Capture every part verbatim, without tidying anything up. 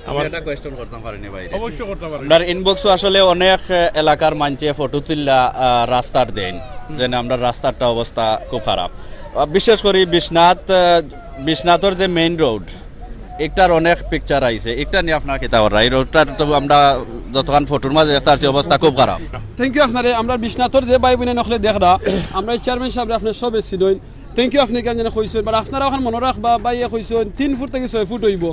আমি একটা কোয়েশ্চন করতাম পারি নি ভাই? অবশ্যই করতে পারেন। আমরার ইনবক্সও আসলে অনেক, আহ, এলাকার মানষে ফটো তুললা, আহ, রাস্তার দেইন, যেন আমরার রাস্তারটা অবস্থা খুব খারাপ। আহ, বিশেষ করি বিশ্বনাথ, আহ, বিশ্বনাথর যে মেইন রোড, একটার অনেক পিকচার আইছে, একটা নিয়া আপনারা কিতা কররা? এই রোডটার তো আমরা যতখান ফটোর মাঝে দেখতে পারছি, অবস্থা খুব খারাপ। থ্যাংক ইউ আপনারে। আমরার বিশ্বনাথর যে ভাই বইন অকলে দেখরা, আমরার চেয়ারম্যান সাবরে আপনে সবে চিনইন। থ্যাংক ইউ, আপনে কেন জানি কইছইন, but আপনারা অখান মনো রাখবা, ভাইয়ে কইছইন তিন ফুট থাকি ছয় ফুট অইবো।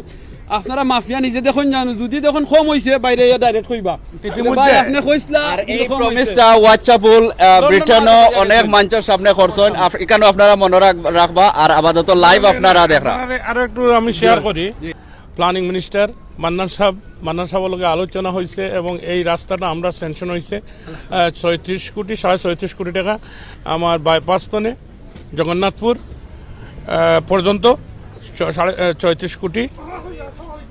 আপনারা মাপিয়া নিজে দেখইন জানো, যদি দেখইন কম অইছে, বাইরে ইয়া ডাইরেক্ট কইবা। ইতিমধ্যে ভাই, আপনে কইছলা, আর এই কিন্তু কম অইছে। প্রমিসটা WhatsApp-ও, আহ, লন্ডন ব্রিটেনও মার্কেটে অনেক গেছে। মানষর সামনে করছইন। আফ-, ইখানও আপনারা মনো রাখ-, রাখবা। আর আপাতত লাইভ আপনারা দেখরা। আরে, আরো একটু আমি শেয়ার করি। প্ল্যানিং মিনিস্টার মান্নান সাহেব, মান্নান সাহেবর লগে আলোচনা হইছে এবং এই রাস্তাটা আমরার স্যাংশন হইছে, আহ, ছয়ত্রিশ কোটি, সাড়ে ছয়ত্রিশ কোটি টাকা আমার বাইপাস তনে জগন্নাথপুর, আহ, পর্যন্ত ছ-, সাড়ে, আহ, ছয়ত্রিশ কোটি,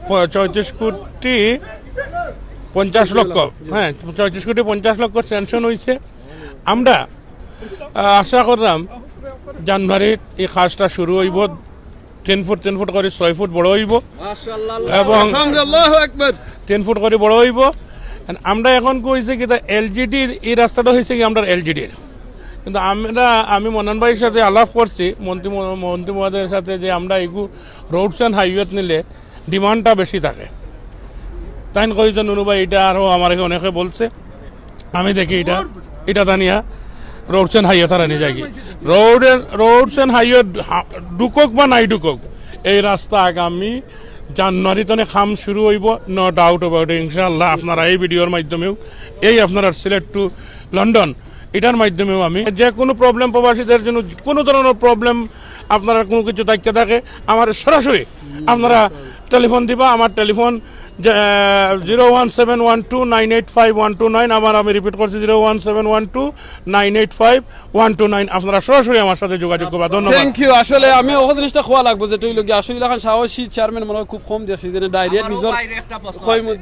প-, ছয়ত্রিশ কোটি পঞ্চাশ লক্ষ, হ্যাঁ, ছয়ত্রিশ কোটি পঞ্চাশ লক্ষ স্যাংশন হইছে। আমরা, আহ, আশা করলাম জানুয়ারিত এই কাজটা শুরু হইব, তিন ফুট, তিন ফুট করি ছয় ফুট বড় হইব। মাশাআল্লাহ, এবং আলহামদুলিল্লাহ, আল্লাহু আকবার। তিন ফুট করি বড় হইব। And আমরা এখন কইছি কি, তা এলজিডি, এই রাস্তাটা হইছে কি আমরার এলজিডির। কিন্তু আমরা, আমি মন্নান ভাইর সাথে আলাপ করছি, মন্ত্রী ম-, মন্ত্রী মহোদয়ের সাথে, যে আমরা এগু রোডস অ্যান্ড হাইওয়েত নিলে ডিমান্ডটা বেশি থাকে। তাইন কইছে, "নুনু ভাই, এটা আরো আমার অনেকে বলছে।" আমি দেখি এটা, এটা জানিয়া রোডস অ্যান্ড হাইওয়ে তারা নিয়ে যায়গি। রোড, রোডস অ্যান্ড হাইওয়ে হা-, ঢুকুক বা নাই ঢুকুক, এই রাস্তা আগামী জানুয়ারি তনে কাম শুরু হইব, no doubt about it, ইনশাআল্লাহ। আপনারা এই ভিডিওর মাধ্যমেও, এই আপনারা সিলেট টু লন্ডন, এটার মাধ্যমেও আমি যে কোনো প্রবলেম, প্রবাসীদের জন্য কোনো ধরনের প্রবলেম, আপনারা কোনো কিছু দায়িত্ব থাকে, আমার সরাসরি আপনারা টেলিফোন দিবা। আমার টেলিফোন যে, আহ, zero one seven one two nine eight five one two nine, আবার আমি রিপিট করছি, zero one seven one two nine eight five one two nine. আপনারা সরাসরি আমার সাথে যোগাযোগ করবা। ধন্যবাদ। Thank you. আসলে আমি অত জিনিসটা খোয়া লাগবো, যেটা হইলো কি, আসলে এখন সাহসী চেয়ারম্যান মনে হয় খুব কম দেখছি, যে ডাইরেক্ট নিজের,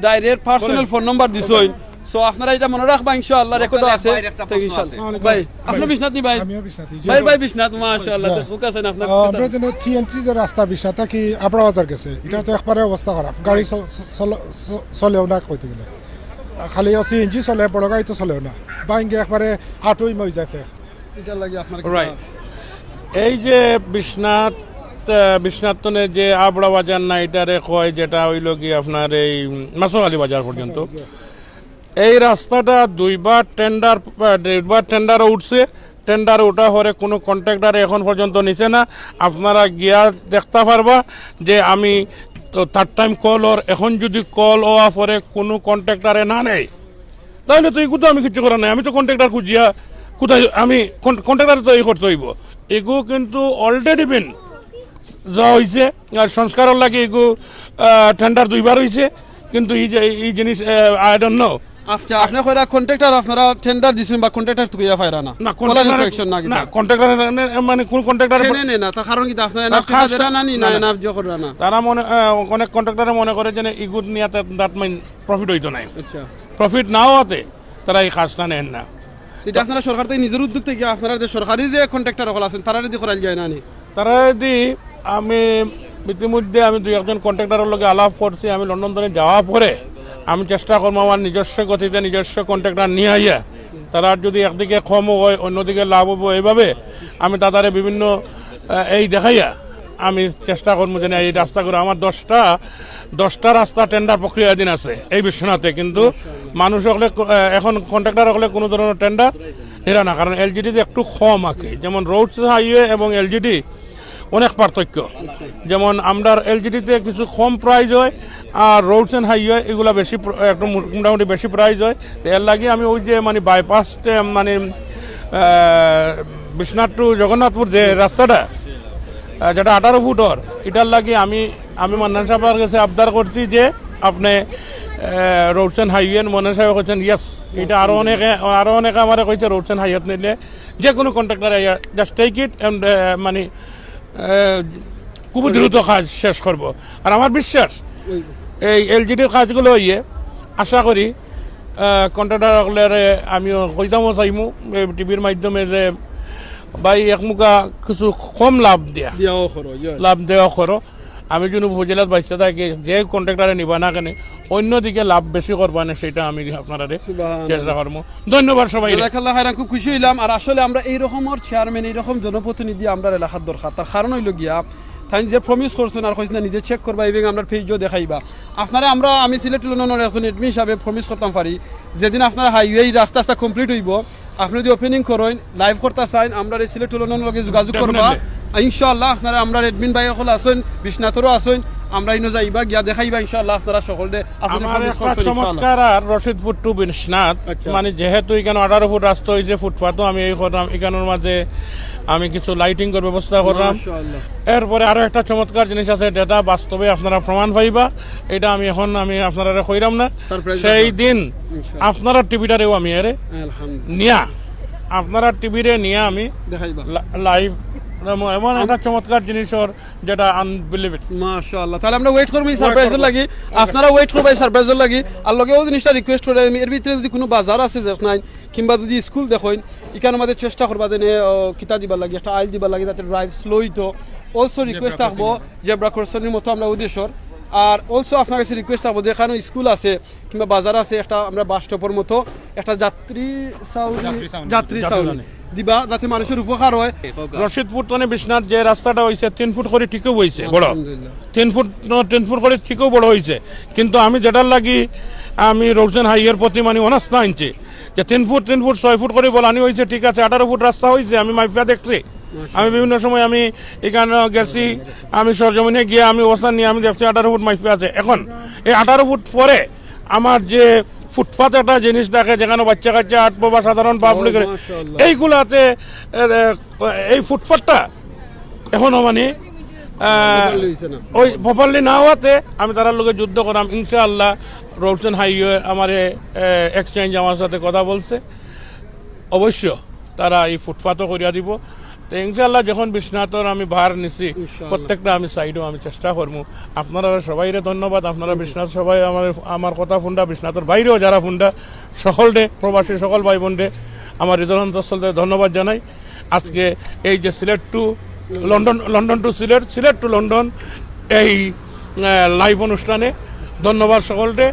ডাইরেক্ট পার্সোনাল ফোন নাম্বার দিছইন। So আপনারা এটা মনে রাখবা, ইনশাআল্লাহ রেকর্ড আছে। ভাই, একটা প্রশ্ন আছে। ভাই, আপনি বিশ্বনাথ নি ভাই? আমিও বিশ্বনাথ। ভাই, ভাই বিশ্বনাথ, মাশাআল্লাহ। আচ্ছা। তো কোক আছে না আপনার? আহ, আমরা যেন টিএনটি যে রাস্তা বিশ্বনাথ থাকি আবরা বাজার গেছে, এটা তো একবারে অবস্থা খারাপ, গাড়ি চ-, চ-, চলে-, চ-, চলেও না কইতে গেলে। আহ, খালি সিএনজি চলে, বড় গাড়ি তো চলেও না, ভাঙ্গে একবারে আটই মই যায় ফের। এটার লাগি আপনার কি রাইট। এই যে বিশ্বনাথ, আহ, বিশ্বনাথ তনে যে আবরা বাজার না, এটারে কয়, যেটা হইল কি আপনার এই মাসুম আলী বাজার পর্যন্ত, এই রাস্তাটা দুইবার টেন্ডার, আহ, দুইবার টেন্ডার উঠছে। টেন্ডার উঠা পরে কোনো কন্ট্রাক্টরে এখন পর্যন্ত নিছে না। আপনারা গিয়া দেখতা পারবা যে আমি তো থার্ড টাইম কল অর, এখন যদি কল অওয়া পরে কোনো কন্ট্রাক্টরে না নেয়, তাহলে তো এগু তো আমি কিছু করার নাই। আমি তো কন্ট্রাক্টর খুঁজিয়া কোথায়, আমি কন-, কন্ট্রাক্টরে তো এই করতে হইব। এগু কিন্তু অলরেডি বিন যা হইছে, আর সংস্কারর লাগি এগু, আহ, টেন্ডার দুইবার হইছে, কিন্তু এই যে, এই জিনিস, আহ, I don't know। আচ্ছা, আপনি কইরা কন্ট্রাক্টর আপনারা টেন্ডার দিছেন বা কন্ট্রাক্টর তুকিয়া পাইরা না? না, কলার কন্ট্রাক্টরে, ইনফেকশন না কিতা? না, কন্ট্রাক্টরে মানে কোন কন্ট্টরারে কেনে নে না, তা কারণ কিতা আপনারা না, এনাফ খাস টেন্ডার না, না নি, না, না, না। এনাফ জো কররা না? তারা মনে, আহ, অনেক কন্ট্রাক্টরে মনে করে যে না, ইগুত নিয়ে তার, that mean প্রফিট হইতো নাই। আচ্ছা। প্রফিট না হওয়াতে তারা এই কাজটা নেন না। তো এটা আপনারা সরকার থেকে নিজের উদ্যোগ থেকে আপনারা যে সরকারি যে কন্ট্রাক্টর অকল আছেন, তারা যদি করাইল যায় না নি? তারা যদি, আমি ইতিমধ্যে আমি দুই একজন কন্ট্রাক্টরের লগে আলাপ করছি, আমি লন্ডন ধরে যাওয়ার পরে আমি চেষ্টা করবো আমার নিজস্ব গতিতে নিজস্ব কন্ট্রাক্টর নিয়ে আইয়া, তারা যদি একদিকে কম হয়, অন্যদিকে লাভ হবো, এইভাবে আমি তাদের বিভিন্ন, আহ, এই দেখাইয়া আমি চেষ্টা করবো যেন এই রাস্তাগুলো আমার দশটা, দশটা রাস্তা টেন্ডার প্রক্রিয়াধীন আছে এই বিশ্বনাথে, কিন্তু মানুষ হকলে ক-, আহ, এখন কন্ট্রাক্টর হকলে কোনো ধরনের টেন্ডার এরা না, কারণ এলজিডি একটু কম আছে, যেমন রোডস হাইওয়ে এবং এলজিডি অনেক পার্থক্য। যেমন আমরার এলজিডিতে কিছু কম প্রাইস হয়, আর রোডস অ্যান্ড হাইওয়ে এগুলা বেশি প্র-, একটু মো-, মোটামুটি বেশি প্রাইস হয়। তো এর লাগি আমি ওই যে মানে বাইপাস টে-, মানে, আহ, বিশ্বনাথ টু জগন্নাথপুর যে রাস্তাটা, আহ, যেটা আঠারো ফুটর, এটার লাগি আমি, আমি মান্নান সাহেবের কাছে আবদার করছি যে আপনি, আহ, রোডস অ্যান্ড হাইওয়ে, মান্নান সাহেব কইছেন, "Yes, এটা আরো অনেকে, আরো অনেকে আমারে কইছে রোডস অ্যান্ড হাইওয়ে নিলে যে কোনো contractor just take it and, আহ, মানে, আহ, খুব দ্রুত কাজ শেষ করব।" আর আমার বিশ্বাস এই এলজিডির কাজগুলো হইয়ে আশা করি, আহ, কন্ট্রাক্টর হকলরে আমিও কইতামও চাইমু এই টিভির মাধ্যমে যে ভাই একমুখা কিছু কম লাভ দিয়া, দিয়াও করো, ইয়া। লাভ দেওয়া করো। আমি যেন উপজেলাত বাইচা থাকি, যে কন্ট্রাক্টরে নিবা না কেনে, অন্যদিকে লাভ বেশি করবা না, সেটা আমি আপনারারে সুবহানাল্লাহ। চেষ্টা করবো। ধন্যবাদ সবাই। জাযাকাল্লাহ খাইরান, খুব খুশি অইলাম। আর আসলে আমরা এই রকমর চেয়ারম্যান, এই রকম জনপ্রতিনিধি আমরার এলাকাত দরকার। তার কারণ অইলো গিয়া, তাইন যে প্রমিস করছইন আর কইছইন না, নিজে চেক করবা এবং আমরার পেইজও দেখাইবা। আপনারে আমরা, আমি সিলেট লন্ডনর একজন অ্যাডমিন হিসাবে প্রমিস করতাম পারি, যেদিন আপনার হাইওয়ে রাস্তা রাস্তা কমপ্লিট অইবো, আপনে যদি ওপেনিং করইন, লাইভ করতা চাইন, আমরার এই সিলেট লন্ডনর লগে যোগাযোগ করবা। Definitely। ইনশাআল্লাহ আপনারা, আমরার অ্যাডমিন ভাই অকল আছইন, বিশ্বনাথরও আছইন, আমরা ইনো যাইবা, গিয়া দেখাইবা ইনশাআল্লাহ আপনারা সকলরে। আপনাদের আমার প্রমিস একটা করছইন ইনশাআল্লাহ। চমৎকার আর রশিদপুর to বিশ্বনাথ, আচ্ছা। মানে যেহেতু ইখানো আঠারো ফুট রাস্তা অইছে, ফুটপাতও আমি এই করলাম, ইখানোর মাঝে আমি কিছু লাইটিংর ব্যবস্থা করলাম। মাশাআল্লাহ। এরপরে আরো একটা চমৎকার জিনিস আছে, যেটা বাস্তবে আপনারা প্রমাণ পাইবা, এটা আমি এখন আমি আপনারারে কইরাম না। Surprise সেই রাখলাম। দিন ইনশাআল্লাহ। আপনারার টিভিটারেও আমি এরে আলহামদুলিল্লাহ। নিয়া, আপনারার টিভিরে নিয়া আমি দেখাইবা। লা-, লাইভ, এমন, এমন একটা চমৎকার জিনিস ওর, যেটা আনবিলিভেবল। মাশাআল্লাহ। তাহলে আমরা ওয়েট করবো এই ওয়েট সারপ্রাইজর করবো। লাগি। আপনারা ওয়েট করবা এই সারপ্রাইজর লাগি। আর লগে ও জিনিসটা রিকোয়েস্ট করে, আমি এর ভিতরে যদি কোনো বাজার আছে যে নাই, কিংবা যদি স্কুল দেখইন, ইখানোর মাঝে চেষ্টা করবা যেন, ও, কিতা দিবার লাগি, একটা আইল দিবার লাগি, যাতে ড্রাইভ স্লো অইতো। অলসো রিকোয়েস্ট থাকবো জেব্রা ক্রসিংর মতো আমরা উদ্দেশ্যর। আর অলসো আপনার কাছে রিকোয়েস্ট থাকবো, যেখানো স্কুল আছে কিংবা বাজার আছে, একটা আমরা বাস স্টপর মতো একটা যাত্রী ছাউনি, যাত্রী ছাউনি। যাত্রী যাত্রী ছাউনি ছাউনি। দিবা, যাতে মানুষের উপকার হয়। রশিদপুর তনে বিশ্বনাথ যে রাস্তাটা অইছে, তিন ফুট করি টিকিউব অইছে, বড়। আলহামদুলিল্লাহ। তিন ফুট, তিন ফুট করি টিকিউব বড় অইছে। কিন্তু আমি যেটার লাগি, আমি রোডস এন্ড হাইওয়ের প্রতি মানে অনাস্থা আনছি, যে তিন ফুট, তিন ফুট, ছয় ফুট করি বলানি অইছে, ঠিক আছে, আঠারো ফুট রাস্তা অইছে, আমি মাইফা দেখছি। আমি বিভিন্ন সময় আমি ইখানো গেছি, আমি সরজমিনে গিয়া আমি অবস্থান নিয়া আমি দেখছি আঠারো ফুট মাইফা আছে। এখন এই আঠারো ফুট পরে আমার যে ফুটপাত একটা জিনিস থাকে, যেখানো বাইচ্চা কাইচ্চা আটবো বা সাধারণ পাবলিক, মাশাআল্লাহ। এইগুলাতে, এ, এ, এই ফুটপাতটা এখনো মানে, আহ, Properly অইছে না। ওই প্রপারলি না হওয়াতে আমি তারার লগে যুদ্ধ করাম। ইনশাআল্লাহ, রোডস এন্ড হাইওয়ে আমারে, এ, এক্সচেঞ্জ আমার সাথে কথা বলছে, অবশ্য তারা এই ফুটপাতও করিয়া দিব। তো ইনশাআল্লাহ, যখন বিশ্বনাথর আমি ভার নিছি, ইনশাআল্লাহ। প্রত্যেকটা আমি সাইডও আমি চেষ্টা করমু। আপনারা সবাইরে ধন্যবাদ। আপনারা বিশ্বনাথ সবাই আমার, আমার কথা হুনরা, বিশ্বনাথর বাইরেও যারা হুনরা, সকলরে, প্রবাসী সকল ভাই বোনরে আমার হৃদয়ন্ত স্থল থেকে ধন্যবাদ জানাই। আজকে এই যে Sylhet to London, London two Sylhet, Sylhet to London, এই, আহ, লাইভ অনুষ্ঠানে ধন্যবাদ সকলরে।